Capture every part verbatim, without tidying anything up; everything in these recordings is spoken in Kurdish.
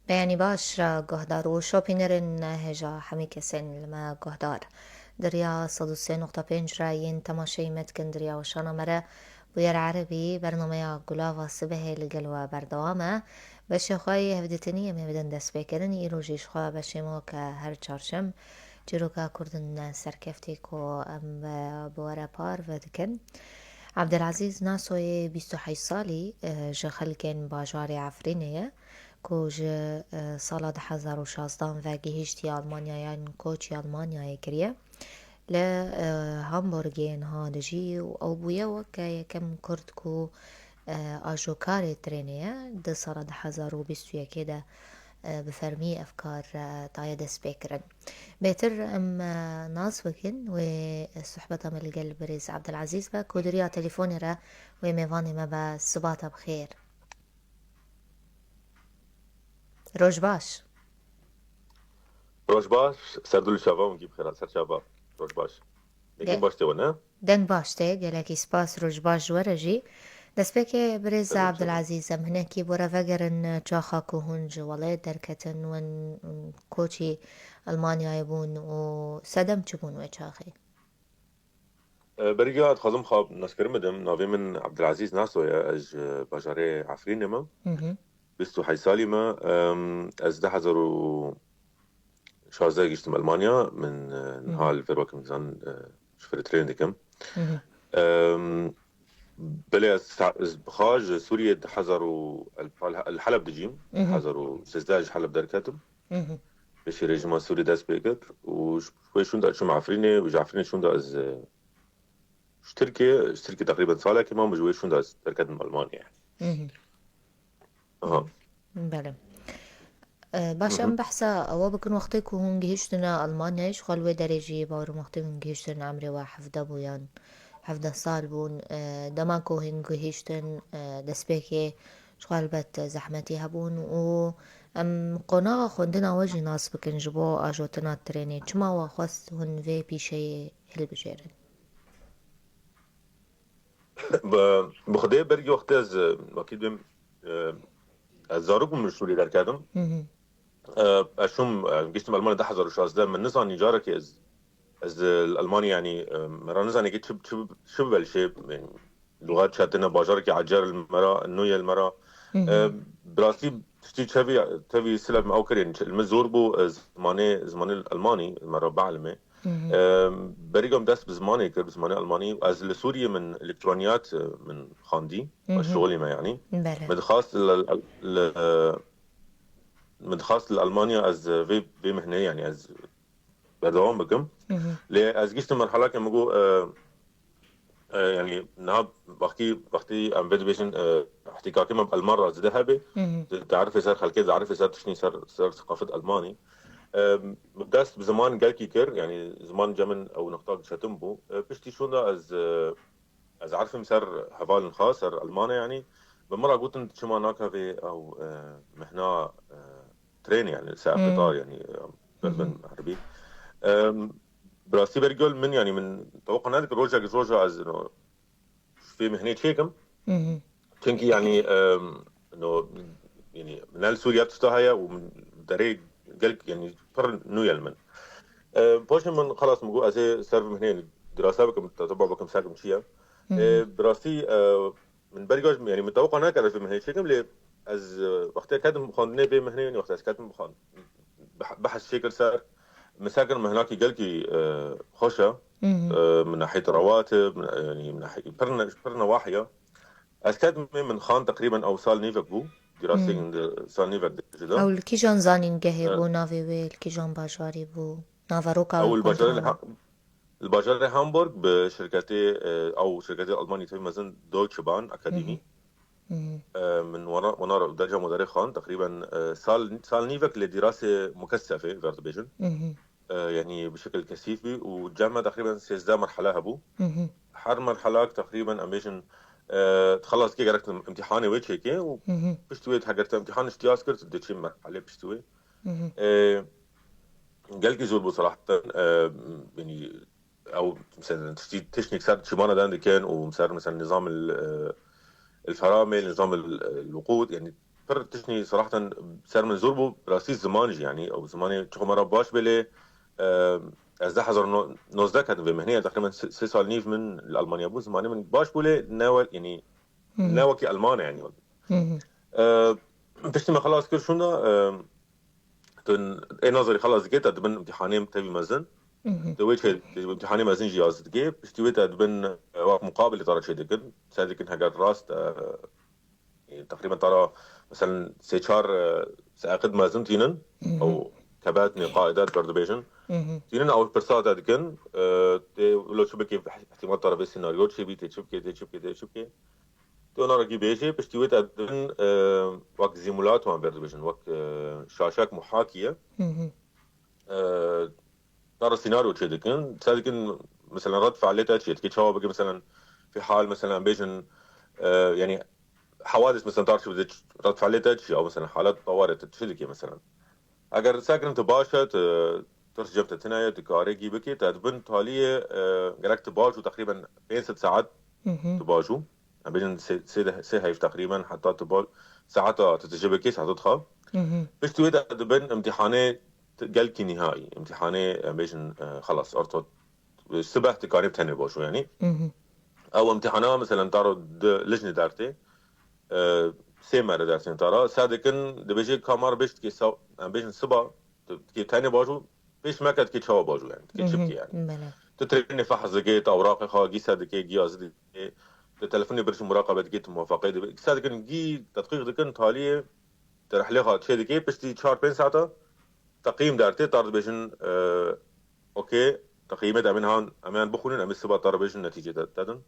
Beyanî baş re guhdar û şopînerên hêja hemî kesên li me guhdar. Di riya sed û sê nokta pênc re yên temaşeyî me dikin, di riya weşana me re Bûyer Erebî, bernameya Gulava Sibehê li gel we berdewam e. Beşê xwe yê hevdîtinî em ê bidin destpêkirin. Îro jî ji xwe beşê me weke her çarşem çîroka Kurdin serkeftî ku em bi, bi we re par vedikin. Abdelaziz Nasoyê bîst û heşt salî, e, ji xelkên bajarê Efrînê ye, ku ji, e, sala du hezar û şazdehan ve gihîştiye Almanyayê, yan koçî Almanyayê kiriye. Li, e, Hamburgê niha dijî û ew bûye weke yekem Kurd ku, e, ajokarê trênê ye. Di sala du hezar û bîst û yekê de, e, bi fermî ev kar, e, daye destpêkirin. Bêtir em, e, nas bikin wê sohbeta me li gel birêz Abdelaziz be, ku di riya telefonê re wê mêvanê me be. Sibata bi xêr. Roj baş. Roj baş, serdû li çava û gî bi xêra ser çava. Roj baş. Dengê Ge- baş tê we, ne? Deng baş tê, gelekî spas, roj baş ji we re jî. Destpêkê birêz Serdû li çava. Abdilazîz, em hinekî bo re vegerin çaxa ku hûn ji welê derketin, win koçî Almanyayê bûn û sedem çi bûn wê çaxê? E, beriya dixwazim xwe naskirin bidim. Navê min Abdilazîz Naso ye. Ez ji bajarê Efrînê me. Hı hı. Bîst û heşt salî me. Em, ez du hezar û şazdeh gihiştim Almanya. Min, e, Hı hı. niha li vir wekim zan, e, şofêrê trênê dikim. Hı hı. Em, belê ez sa-, ez bi xwe ji Sûriyê du hezar û li Heleb dijîm. Hı hı. Du hezar û sêzdeh ji Heleb derketim. Hı hı. Pêşî rejîma Sûrî dest pê kir û ji wê şûnda çûm Efrînê û ji Efrînê şûnda ez, e, ji Tirkiyê, ji Tirkiyê teqrîben salekê mam û ji wê şûnda ez derketim Almanyayê. Hı hı. Aha. Belê. E, baş, Hı hı. em behsa ewa bikin, wextê ku hûn gihiştine Almanyayê, ji xwe li wê derê jî bawerim wextê hûn gihiştin emrê we hevdeh bû yan hevdeh sal bûn. E, dema ku hûn gihiştin, e, destpêkê ji xwe helbet zehmetî hebûn û em qonaxa xwendina we jî nas bikin ji bo ajotina trênê. Çima we xwest hûn vê pîşeyê hilbijêrin? Bi, bi Xwedê bergî wextê ez, e, wekî dibêm, e, ez zarok bûm, min ji Sûriyê derketim. Hı hı. E, ez çûm, e, gihiştim Almanya du hezar û şazdeh, min nizanî carekê ez, ez, e, li Almanya, yanî, e, me ra nizanî ki çi, çi, çi bibe li şê, yanî, lûxat çetin e, bajarekî ecer li me ra, nû ye li me ra. Hı hı. E, bi rastî tiştî çevî, tevî silev me ew kir, yanî, li min zor bû, e, zimanê, zimanê Almanî me ra bielime. Hı hı. Em, berî ku em dest bi zimanê kir, bi zimanê Almanî, ez li Sûriyê min elektroniyat, e, min xwendî, Hı hı. şixulî me yanî. Belê. Min dixwast li, li, e, min dixwast li Almanya ez vê, vê mihneyê yanî ez berdewam bikim. Hı hı. Lê ez gihiştim merhelake min got, e, e, yanî niha wextî, wextî em vê dibêjin, e, îhtîkakê me bi Alman re zêde hebe, Hı hı. di, diarifê ser xelkê, diarifê ser tiştî ser, ser seqafet Almanî. E, dest bi ziman gelkî kir, yanî ziman cem min ew nixta çetin bû. E, piştî şûnda ez, e, ez erifim ser hevalên xwe, ser Almana yanî, bi min re gotin, çima nake vê ew, e, mehna, e, trênê yanî, ser Hmm. qitar yanî, e, Hmm. bin erbî. E, bi rastî bergol min yanî min teweqa nedikir rojek ji roja ez, no, vê mihnê çêkim. Mhm. Çimkî, yanî, em, no, yanî, ne li Sûriye tişta heye û min derê gelek, yanî, pir nû ye li min. E, paşê min xelas min got, ez ê ser vê mihnê, yanî, dirasa bikim, teba bikim, sekim çi ye. Mhm. E, bi rastî, e, min berî, yanî, min teweqa nekir ez vê mihnê çêkim, lê ez, e, wextê ketim xwendinê vê mihnê, yanî, wextê ez ketim xwend-, beh-, behs çêkir ser, min ser kir mihnakî gelkî, e, xweş e. Mhm. E, min nahiyê rewatib, min, yanî, min nahiyê pir ne-, pir newahiya. Ez ketim, min xwend teqrîben ew sal nîvek bû. Dirasê Hmm. sal nîvek de jî da. Ew li kîjan zanîngehê E, bû, navê wê li kîjan bajarî bû? Naveroka ew wê li bajarê li xwendina Ha-, li bajarê Hamburg bi şirketê, e, ew şirketê Almanî tevî mezin Deutsche Bahn Akademî. Mhm. Mhm. E, min wana, wana derca mudarê xwend, teqrîben, e, sal, sal nîvek lê dirasê mukessefê ver dibêjin. Mhm. E, yanî bi şekil kesîf bî û cem me teqrîben sêzdeh merhele hebû. Mhm. Her merhelak teqrîben em bêjin, e, xelas ke gerek tu imtîhanê wê çêkê û Mhm. piştî wê heger tu imtîhan îhtiyas kir, tu diçî merhelê piştî wê. Mhm. E, gelkî zor bû seraheten, e, yanî ew, mesela, tiştî, tiştîk ser çîmana dan dikin û ser, mesela, nizam el, e, el feramê, nizam el, el wuqûd, yanî pir tiştî seraheten ser min zor bû, rastî ziman jî, yanî ew zimanê çi xwe me re baş bê lê, e, ez du hezar nozdeh ketim vê mehnê, yani teqrîben sê, sê sal nîv min li Almanya bû, zimanê min baş bû lê ne wek, yanî ne wekî Elman e, yanî. E, piştî me xelas kir şûnda, e, tu ê nazarî xelas dikê, te dibin imtîhanê tevî mezin. Tu wê çê, tu îmtîhanê mezin jî yaz dikê. Piştî wê te dibin, e, wek muqabilê te re çê dikin. Ser dikin heger rast, e, e, teqrîben te re meselen sê çar, e, seqid mezin tînin. Ew kebetnê qaîdet berdibêjin. Tînin ew pirsa te dikin. E, tê wilo çi bikê, ihtimal te re vê senaryo çê bî, tê çi bikê, tê çi bikê, tê çi bikê. Tu ona re gî bêjê, piştî wê te dibin, e, wek simulator berdibêjin, wek, e, şaşek muhakî ye. E, te re senaryo çê dikin. Ser dikin, mesela red fiilê te çi ye? Dikê çawa bike, mesela fi hal, mesela bêjin, e, yani hewadis, mesela tar çi bide, red fiilê te çi ye? Ew mesela halet tawarê te çi dike mesela? Eger ser kirin tu baş e, tu tirs cem te tune ye, tu karê gî bikê, te dibin taliyê, e, gerek tu baş û teqrîben pênc sed saet tu baş û. Em bêjin sê, sê, sê heyv teqrîben heta tu baş, saeta tu tije bikê, saeta dixa. Piştî wê te dibin imtîhanê gelkî nihayî, imtîhanê, em bêjin, e, xelas, orta, e, sibeh tu karê bi tenê baş û, yanî. Ew imtîhana, meselen, taro di lijnê dertê, e, sê mere dersên tara, se dikin, dibêje ka mar bêj dikê, em bêjin siba, tu dikê tenê baş û, pêş meke dikê çawa baş û, yanî, dikê çi bikê, yanî. Tu trênê fehz dikê, tu ewraqê xwe gî se dikê, gî yazî dikê, tu telefonê birî muraqebe dikê, tu muwafaqeyê dibê. Se dikin gî tedqîq dikin, taliyê, tu rihlê xwe çê dikê, piştî çar pênc saeta teqîm dertê, tar dibêjin, e, okê, teqîmê de em ê han, em ê han bixwînin, em ê siba tar dibêjin netîcê te, te din.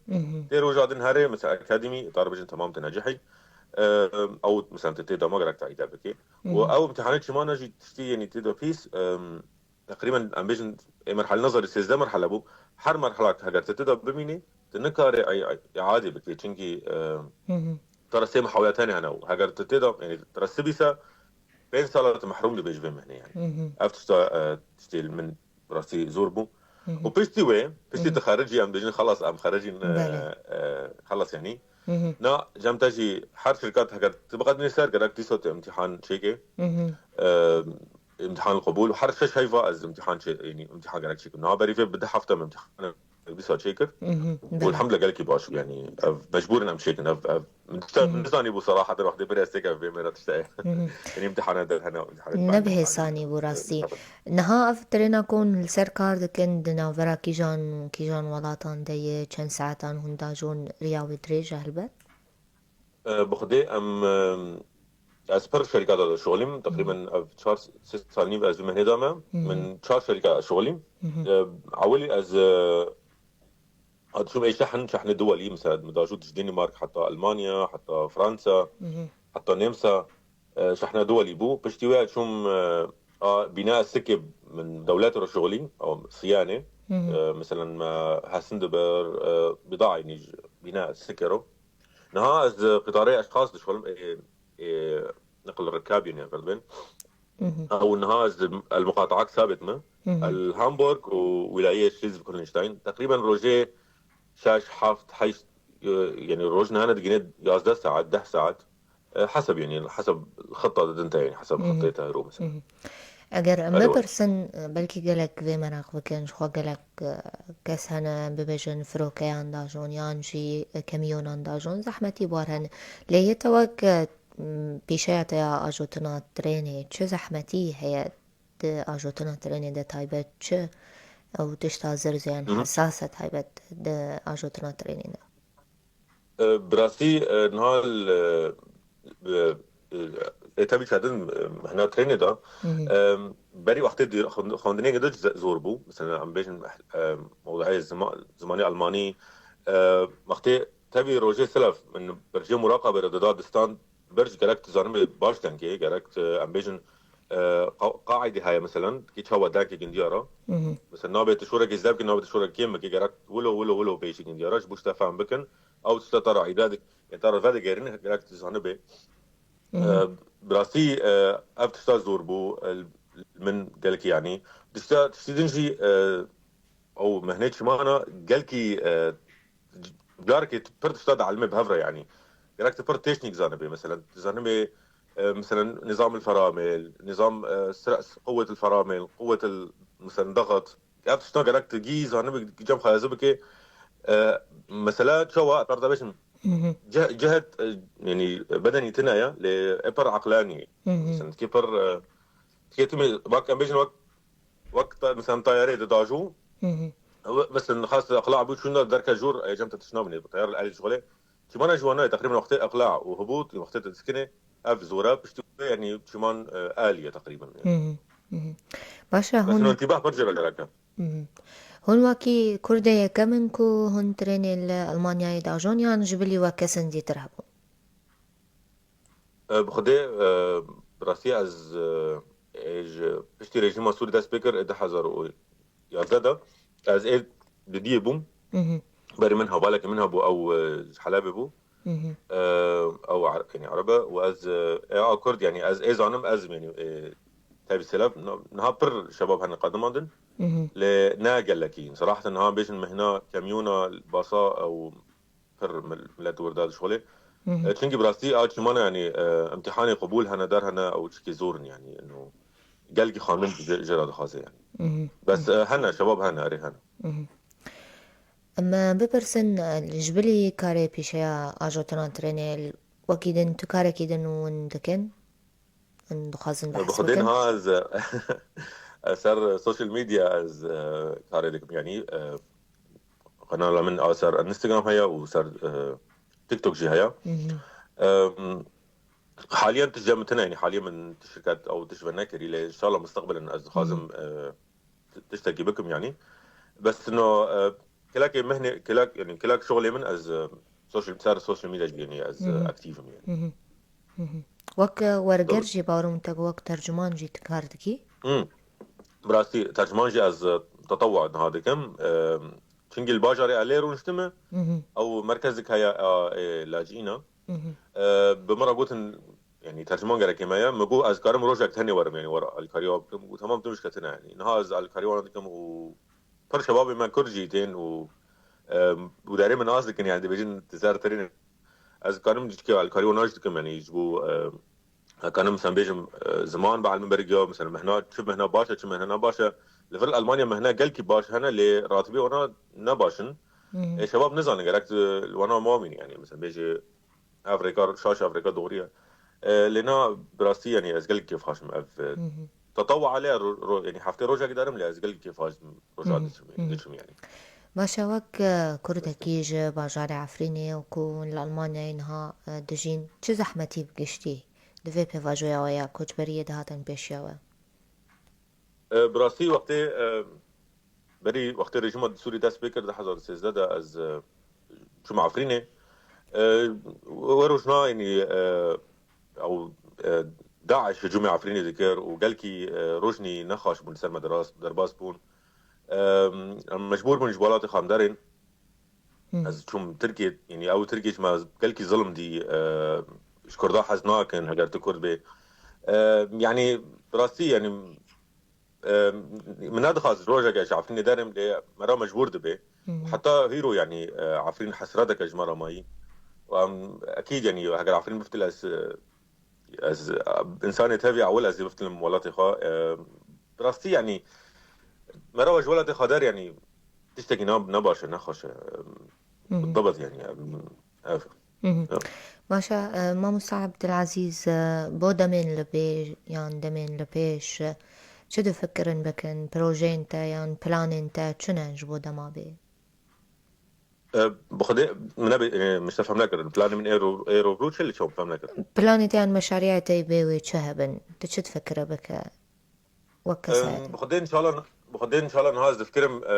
Tê roja din herê, mesela akademî, tar dibêjin temam te necihî. E, ew, mesela te tê dema gerek te îde bikê. Û ew imtîhanê çimana jî tiştî, yanî tê de pîs, e, teqrîben em bêjin ê merhale nazarî sêzdeh merhale bû. Her merhela heger te tê de bimînî, tu nikarê î-, î-, îadê bikê. Çinkî, e, te re sê muhawela tenê hene û heger tu tê de, yanî te re sibî se, pênc sala tu mehrûm dibê ji vê mehnê, yanî. Ev tişta, e, tiştê li min rastî zor bû. Û piştî wê, piştî tu xericî, em dibêjin xelas, em xericîn, e, e, xelas, yanî. Na, cem te jî her şirket heger tu biqedinî ser, gerek dîsa tu imtîhan çêkê. E, imtîhan qebûl. Her şeş heyva ez imtîhan çê, yanî imtîhan gerek çêkim. Niha berî vê bi du hefte min imtîhan dîsa çêkir. Û elhamdulillah gelekî baş bû, yanî ev mecbûr in em çêkin. Ev, ev min tişta nizanî bû seraheten wextê berê ez têkeve vê mêra tişta ye. Yanî imtîhana derhene, imtîhana Ne bi hêsanî bû rastî. Niha ev trêna ku hûn li ser kar dikin di navbera kîjan, kîjan welatan de ye, çend saetan hûn dajon, riya wê dirêj e helbet? E, bi Xwedê em, e, ez pir şerîkata de şixulîm. Teqrîben ev çar, sê sal nîv ez di mehnê de me. Min çar şerîka şixulîm. E, ewilî ez, e, diçûm ê şehn, şehnê duwelî, mesela min dajû ji Danimark heta Almanya, heta Fransa, heta Nemsa, e, şehna duwelî bû. Piştî wê çûm, e, a bîna sikê min dewletê re şixulî, ew siyanê. E, mesela me hesin dibir, e, bîda eynî ji bîna sikê re. Niha ez, e, qitarê eşxas dişixulim, ê, ê, niqil rikab, yanî, ev dibên. Ew niha ez el muqataak sabit me. El Hamburg û wîlayê Schleswig-Holstein. Teqrîben rojê şeş, heft, heşt, e, yanî roj niha ne digine yazdeh saet, deh saet. E, heseb, yanî, heseb xita didin te, yanî, heseb xitê te ro, mesela. Eger em Alo. bipirsin, belkî gelek vê meraq bikin, ji xwe gelek, e, kes hene, bibêjin firokeyan dajon, yan jî, e, kemiyonan dajon, zehmetî bar hene. Lê yê te wek, e, m, pîşeya te ya ajotina trênê, çi zehmetî heye di ajotina trênê de taybet, çi ew tişta zirz yan Hı hı. hesas e taybet di ajotina trênê de? E, bi rastî, e, niha li, e, e, ê tevî çatin, e, hena trênê de, Hı hı. e, berî wextê di xwend-, xwendinê de ze-, zor bû. Mesela, em bêjin, e, mewdueyê zima-, zimanê Almanî, e, wextê tevî rojê silef min bercê muraqabê re dida distan, berc gerek tu zanibê baş dengê, gerek tu, em bêjin, e, qa-, qaîdê heye, mesela, ki çawa dengê gindiya re. Hı hı. Mesela, nabê tu şorekê zêde bikî, nabê tu şorekê kêm bikî, gerek wilo, wilo, wilo pêşî gindiya re, ji bo ji te fehm bikin, ew tişta te re îda dik-, ya te re vedigerin, gerek tu zanibê. Hı hı. E, bi rastî, e, ev tişta zor bû, e, min gelekî, yanî. Tişta, tiştî din jî, e, ew mehnê çimana gelkî, e, carekê tu pir tişta dielmê bi hev re, yanî. Gerek tu pir teknîk zanibê, mesela, tu zanibê, e, mesela nizam el feramel, nizam, e, sira-, quwwet el feramel, quwwet el, mesela dagat. Ev tiştan gerek tu gî zanibî, cem xwe hezir bike. E, mesela çawa, ez dibêjim, ceh-, cehet, e, yani bedenî tune ye, lê e pir eqlanî. Mesela tikê pir, e, tikê tu mê-, wek em bêjin wek, wek ta-, mesela tayarê de dajû, ew mesela xas eqla bû çûn de derke jûr, e, cem te tişt nabînê, tayar el elî şixulê. Çimana ji wana ye, teqrîben wextê eqla û hibût, wextê te diskine, ev zor e, piştî wê, yani çiman, e, elî ye teqrîben, yani. Baş e, Bes hûn hûn întîbah pir jê ve gerek e. Hûn wekî Kurdê yekem in ku hûn trênê li Almanyayê dajon, yan ji bilî we kesên dîtir hebûn? E, bi Xwedê, e, bi rastî ez, e, ê ji piştî rejîma Sûrî dest pê kir, ê du hezar û yazdeh de ez ê di diyê bûm. Berî min hevalekî min hebû, ew, e, ji Helebê bû. E, ew Ere-, yani Ereb e û ez, e, ê a Kurd, yani ez ê zanim, ez, yani, e, tevî selef, niha pir şebab hene qedimandin. Lê ne gelekî. Seraheten niha bêjin mehna kemyona basa ew pir mil-, millet wir da dişxulê. E, çünkü bi rastî a çimana, yani, e, imtihanê qubûl hene, der hene, ew çikê zor in, yani, ino gelkî xanin ji, jê re dixwaze, yani. Bes, e, hene, şebab hene, erê hene. Em, e, bipirsin, e, ji bilî karê pîşeya ajotina trênê, wekî din, tu karekî din hûn dikin? Hûn dixwazin Bi behs Xwedê bikin? Niha ez, e, ez ser social media ez, e, karê dikim, yani, e, kanala min a ser Instagram heye û ser, e, TikTok jî heye. Em, haliyen tişt cem min tune, yani haliyen min tişt şirket ew tişt ve nekirî, lê inşallah mustaqbilen ez dixwazim, e, t-, tiştekî bikim, yani. Bes no, e, kelakê mehnê, kelak, yani kelak şoxlê min ez, e, social, ser social media jî, yani ez, e, aktîv im, yani. Wek, e, werger jî bawer im te wek tercüman jî tu kar dikî? Hmm. Bi rastî tercüman jî ez, e, tetewwa niha dikim. E, çünkü li bajarê Elê rûniştime, ew merkezek heye, e, e, lacîna. E, bi min re gotin, yani tercüman gerekê me ye. Min got ez karim rojek tenê werim, yani were alîkariya bikim. Got tamam, tu mişketine, yani. Niha ez alîkariya wan dikim û pir şebabê me Kurd jî tên û, e, û derê min nas dikin, yani dibêjin tu ser tirîn. Ez karim cikê alîkariya wan jî dikim, yani ji bo, e, Hekanim sen bêjim, e, ziman bi elmin berigiya, mesela mehna, çi mehna baş e, çi mehna ne baş e. Li vir Almanya mehna gelkî baş hene, lê ratibê wana ne baş in. Ê şebab nizanin, gerek tu li wana mawîn, yani, mesela bêjî ev rêka şaş, ev rêka doğru ye. E, lê na bi rastî, yani, ez gelkî kêfxweş im. Ev, e, tetewwa lê ro-, ro-, yani, heftê rojekî derim, lê ez gelkî kêfxweş im, roja diçim, diçim, yani. Baş e, wek, e, Kurdekî ji bajarê Efrînê û ku li Almanyayê niha, e, dijîn, çi zehmetî bi giştî di vê pêvajoya we ya koçberiyê dihatin pêşiya we? E, bi rastî wextê, e, berî wextê rejîma Sûrî dest pê kir, du hezar û sêzdeh de ez, e, çûm Efrînê. E, we rojna, yanî, e, ew, e, DAIŞ hicûmê Efrînê dikir û gelkî, e, rojnî nexweş bûn li ser me deras-, derbas bûn. E, em mecbûr bûn ji welatê xwe em derên. Ez çûm Tirkiyê, yanî ew Tirkiyê ji me gelkî zilm dî, e, ji Kurda hez nakin, heger tu Kurd bê. E, yanî, bi rastî, yanî, e, min nedixwaz rojek ez ji Efrînê derim, lê me re mecbûr dibe. Heta hîro, yanî, e, Efrîn hesreteke ji me re mayî. Û em, ekîd, yanî, heger Efrîn biftil ez, e, Ez, e, însanê tevî ewil ez ê biftilim welatê xwe. E, bi rastî, yanî, me re ji welatê xwe der, yanî, tiştekî ne, ne baş e, ne xweş e. Hı hı. Bi tabiat, yanî, em, ev. Hı hı. Ya. Baş e, e, Mamosta Abdulazîz, e, bo demên li bê yan demên li pêş, e, çi difikirin bikin? Projeyên te yan planên te çi ne ji bo dema bê? E, bi Xwedê min nebe, e, min te fem nekirin. Planê min ê ro-, ê rû çi li çaw fem nekirin. Planê te yan meşariyê te bê wê çi hebin? Tu çi difikire bike? Wek kesayetê. Em, bi Xwedê înşallah, bi Xwedê înşallah niha ez difikirim, e,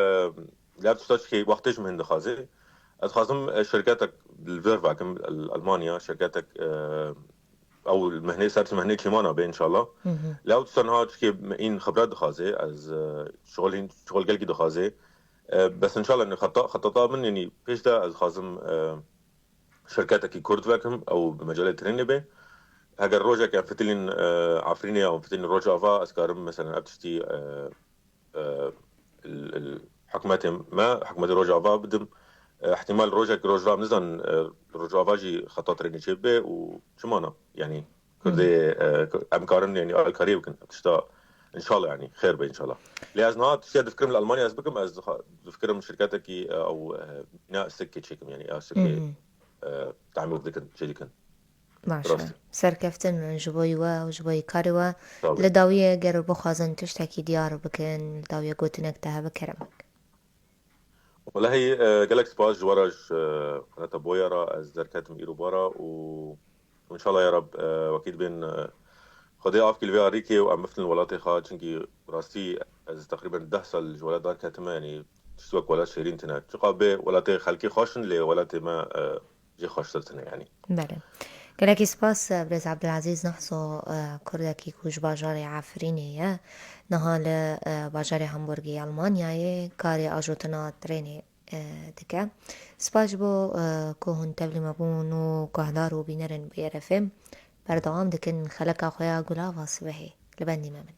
lê ev tişta çikê wextê ji min dixwaze. Ez dixwazim, e, şirketek li vir vekim, li Almanya, şirketek, e, ew mehnê ser çi mehnê çîmana be înşallah. Hı hı. Lê ew tişta niha çikê min în xibret dixwaze, ez, e, şixul hîn, şixul gelkî dixwaze. E, bes înşallah, yanî xeta-, xetata min, yanî pêş de ez dixwazim, e, şirketekî Kurd vekim, ew bi mecalê trênê be. Heger rojek em fitilîn, e, Efrînê, em fitilîn Rojava, ez karim, mesela, ev tiştî, e, e, l-, l-, hikûmetê me, hikûmetê Rojava bidim. E, ihtimal rojek Rojava, em nizanin, e, Rojava jî xeta trênê çê bibe û çima na? Yanî, Kurdê, e, em karin, yanî, alîkariyê bikin. Tişta, înşallah, yanî, xêr be, înşallah. Lê ez niha tiştê difikirim li Almanya ez bikim, ez dixa-, difikirim şirketekî, e, ew, e, bîna sikê çêkim, yanî, ew sikê, e, tamîr dikin, çê dikin. Baş e. Rastî. Serkeftin min ji bo we û ji bo karê we. Sağ olun. Li dawiyê ger bixwazin tiştekî diyar bikin, li dawiyê gotinek te hebe, keremek. Welehî, e, gelek spas ji we re, ji, e, qenata Boya re ez derketim îro bara û înşallah ya Rab, e, wekî dibên, e, Xwedê avkî li vê arîkê û em biftin welatê xwe, çinkî rastî ez teqrîben deh sal ji welat derketime, yanî tişt wek welat şêrîn tine. Çiqa bê welatê xelkê xweş in, lê welatê me, e, jê xweştir tine, yanî. Belê. Gelekî spas, e, birêz Abdulaziz Nehso, e, Kurdekî ku ji bajarê Efrînê ye, niha li, e, bajarê Hamburgê Almanyayê karê ajotina trênê, e, dike. Spas ji bo, e, ku hûn tevlî me bûn û guhdar û bînerên B R F M. Berdewam dikin xeleka xwe ya Gulava Sibehê. Li bendî me bin.